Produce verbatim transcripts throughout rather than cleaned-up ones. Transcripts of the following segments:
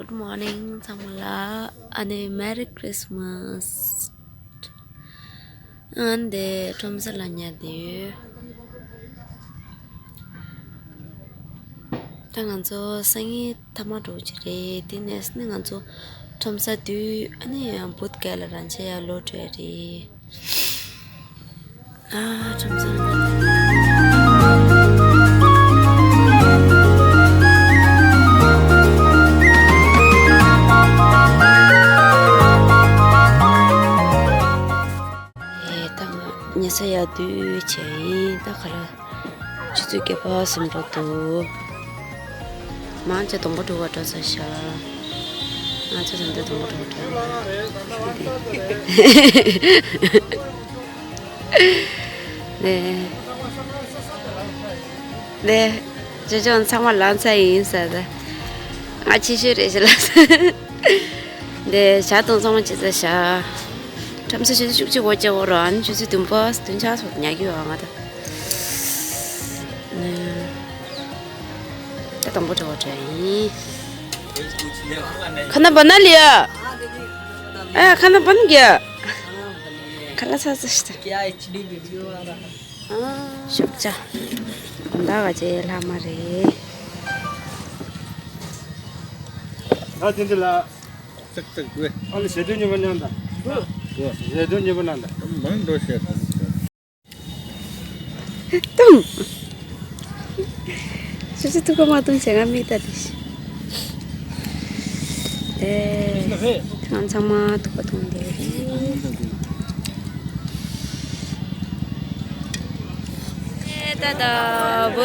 Good morning ཚང་མ་ལ། ཨ་ནི་Merry Christmas. ཨ་འདི་ཁྲོམ་ས་ལ་ཉལ་བསྡད་ཡོད། ད་ང་ཚོ་སང་ཉིན་མཐའ་མ་འགྲོ་གི་རེད། དེ་ནས་ནི་ང་ཚོ་ཁྲོམ་ས་བསྡུས། ཨ་ནི་ཡང་བུད་ག་ལ་རང་ཆས་ཡར་ལོག་འགྲོ་ཡ་རེད། ཨ་ཁྲོམ་ས་ལ་ཉལ་བསྡད་ཡོད། ཨེ་ད་ང་ཉལ་ས་ཡར་བསྡུས་བྱས་ཡིན། ད་ག་ལ་ཆུ་ཚོད་བརྒྱད་པ་ཟིན་འགྲོ་འདུག་མང་ཆེ་སྡོང་པོ་འགྲོ་བར་འགྲོ་ཚར་ཤག་ང་ཚོ་ད་ལྟ་སྡོང་པོ་འགྲོ་བར་འགྲོ་ཡིན། ནས། ནས། ཅོ་ཅོ་ཚང་མ་ལངས་ཚར་ཡིན་ཟེར་ད། ང་ཕྱི་ཤོད་རེད་ཞེས་ལབ། འདི་ཞག་དང་ཚང་མ་བྱེད་ས་ཤག་ཁྲོམ་ས་ཆུ་ཚོད་བཅུ་གཅིག་འགོར་བྱས་འོ་ར། ཨ་ནི་ཆུ་ཚོད་བདུན་པ་བདུན་ཆགས་སོང་ཉལ་གི་ཡོད་ང་ད། ད་དང་པོ་འགྲོ་བ་འདྲ་ཡིན། ཁ་ན་བ་ན་ལི་ཡ། ཨ་ཁ་ན་བ་ན་གི་ཡ། ཁ་ལ་ས་ས་ཤི་ད། ཤོག་ཅ། ད་ག་ཅེ་ལྷ་མ་རེད། ད་དེ་འདི་ལ། ཙག་ཙག་དགོས། ཨ་ལ་ཞེ་དོན་ཉི་མ་ཉང་ད། ཞེ་དོན་ཉི་མ་ཉང་ད། མང་འགྲོ་ཤེས། ཏུང་། ཆུ་ཚོད་ཐུག་པ་མ་གཏོང་བྱས་ང་མིག་ལྟ་དེ་ཤི། ཨེ། ཁྱེད་རང་ཚང་མ་ཐུག་པ་གཏོང་དེ་རེད། ད་ད་བོ།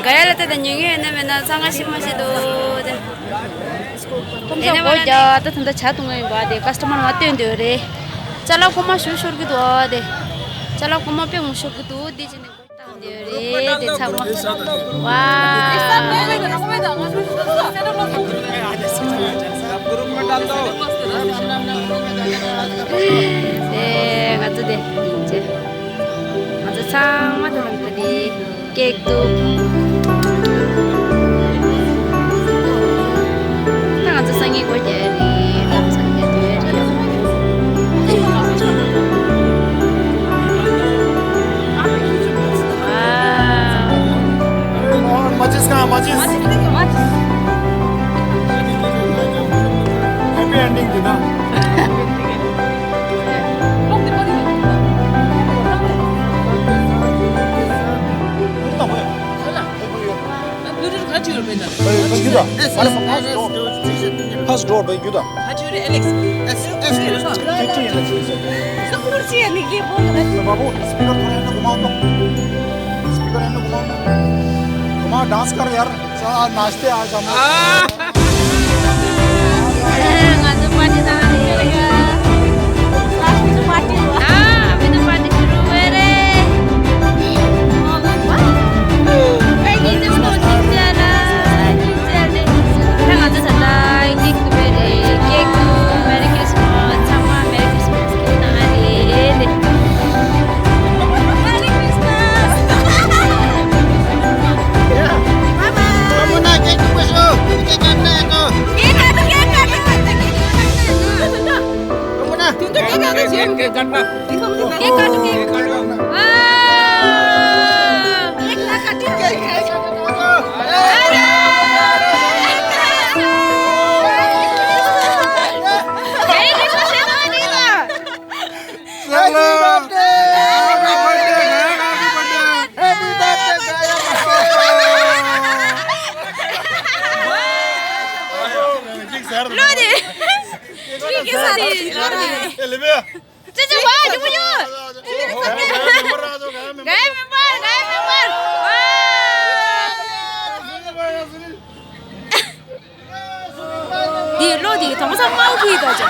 ག་ཡ་ལ་ད་ད་ཉུང་ཉུང་ཡོད་ན་མེད་ན་ཚང་མ་ཤི་མ་ཤི་འདུག་དེ། དེ་ནས་བ་ད་ད་ད་ཇ་འཐུང་ཡིན་པ་དེ་ཀ་སི་ཊ་མར་ང་སྟོན་འདོད་རེད། ཅ་ལག་ཁོ་མ་ཞུ་ཤོར་གི་འདུག་ཨ་དེ། ཅ་ལག་ཁོ་མ་དཔེ་མོ་ཤོར་གི་འདུག་དེ་བྱས་ནས་བཏང་འདོད་རེད་དེ་ཚང་མ། ཝ། དེ་ང་ཚོ་དེ་ཅེ། ང་ཚོ་ཚང་མ་དེ་ལ་འདི་ཀེག་འདུག་ད་ང་ཚོ་སང་ཉིན་སྒོ་རྒྱག་ཡ་རེད། ད་སང་ཉིན་རྒྱག་ཡ་རེད། ཨ། མ་ཅིས་གང་མ་ཅིས། ཧེ་པི་ཨེན་ཌིང་འདི་ད། First door, भाई, क्यों था? बाबू, स्पीकर थोड़ा है ना, घुमाओ तो। स्पीकर है ना, घुमाओ तो। घुमाओ, डांस कर यार। चल, आज नाचते हैं, आज हम लोग। ང་ཚོ་པར་ཊི་བཏང་ནས་ཡོད་ལ། ལ་ང་ཚོ་པར་ཊི་བ། ཨ། མི་ཚོ་པར་ཊི་ཞུ་རུ་བས་རེད། ཨ་ཡིན་ཚེ་ཁོང་ཅིག་བྱས་ན་ཅིག་བྱས་ཏེ། ད་ང་ཚོ་ད་ལྟ་ཀེག་ཏུ་བས་རེད། ཀེག་ཏུ་Merry Christmas ཚང་མ་Merry Christmas ཀེག་བཏང་ཨ་རེད་དེ། Merry Christmas. Bye bye. འདི་བློ་འདི་དང་ས་མའོ་གི་ད་ཅག་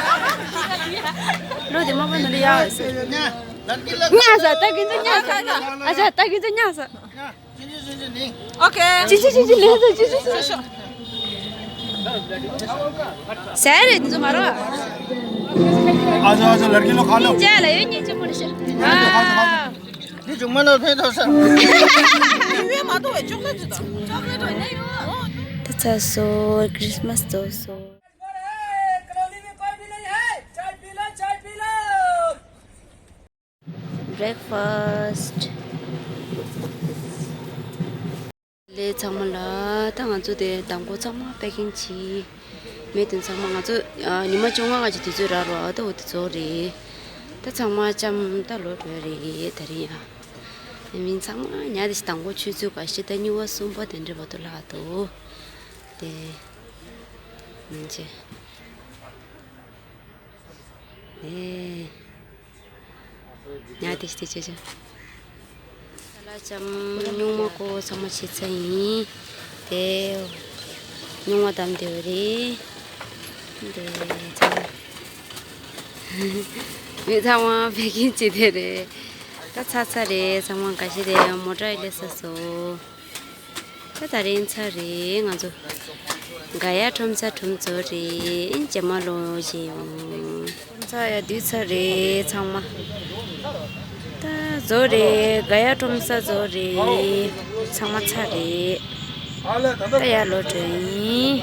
བློ་འདི་མ་པ་ན་ལི་ཡ་ཟེར། ཉ་ས་ད་གིན་ད་ཉ་ས། ཨ་ས་ད་གིན་ད་ཉ་ས། ཨོ་ཁེ། ཅི་ཅི་ཅི་ཅི་ལེ་ད་ཅི་ཅི་ཅི། ཟེར་རེད་འདི་ཚོ་མ་རོ། आजा आजा लड़की लोग खा लो। ཅ་ལ་ཡོད་ཉིན་ཅི་མོ་རེད་ཤག་ཨ། འདི་ཅུང་མ་ནོར་ཕན་ཐོགས་ས། ཉི་མའི་མ་གཏོགས་པའི་ཅོག་ལེ་ཅི་དང་། ཅོག་ལེ་ཏོ་ཡིན་ན་ཡོད། ད་ ཚ་སོ་ཁྲིས་མ་སི་ཚོ་སོ། Breakfast. ལས་ཚང་མ་ལ་ད་ང་ཚོ་དེ་མདང་དགོང་ཚང་མ་པེ་ཀིང་བྱས། མེད་དུ་ཚང་མ་ང་ཚོ་ཨ་ཉི་མ་བཅོ་ལྔ་ག་ཅིག་དུས་ཚོད་རག་རོགས་ད་འོ་དེ་ཚོ་རེད། ད་ཚང་མ་ལྕམ་ད་ལོ་འགྲོ་རེད་ད་རིང་ཡ། དེ་མིན་ཚང་མ་ཉལ་དེ་ཞིག་མདང་དགོང་ཆུ་ཚོད་ག་ཤི་ད་གཉིས་པ་གསུམ་པ་དེ་འདྲ་བར་དུ་ལྷག་འདུག་དེ་མིན་ཆེ། ཨེ། ཉལ་དེ་ཞིག་དེ་ཆེ་ཆེ། ལ་ལྕམ་སྨྱུག་མ་ཀོ་ཚང་མ་བྱེད་ཚར་ཡིན། དེ་སྨྱུག་མ་བསྡམས་བསྡད་ཡོད་རེད། དེ་ཚང་མ་མི་ཚང་མ་པེ་ཀིང་བྱེད་བསྡད་རེད། ད་ཚར་ཚར་རེད། ཚང་མ་འགའ་ཤས་དེ་མོ་ཊ་ཡི་སླེབས་ཚར་སོང་། ད་ད་རིང་ཚར་རེད། ང་ཚོ་ག་ཡ་ཁྲོམ་ས་ཁྲོམ་ཚོ་རེད། ཨིན་ཇེ་མ་ལོ་ཞེས་ཡོང་། ཁྲོམ་ས་ཡ་དུས་ཚར་རེད་ཚང་མ། ད་རྫོགས་རེད། ག་ཡ་ཁྲོམ་ས་རྫོགས་རེད། ཚང་མ་ཚར་རེད། ད་ཡར་ལོག་འགྲོ་ཡིན།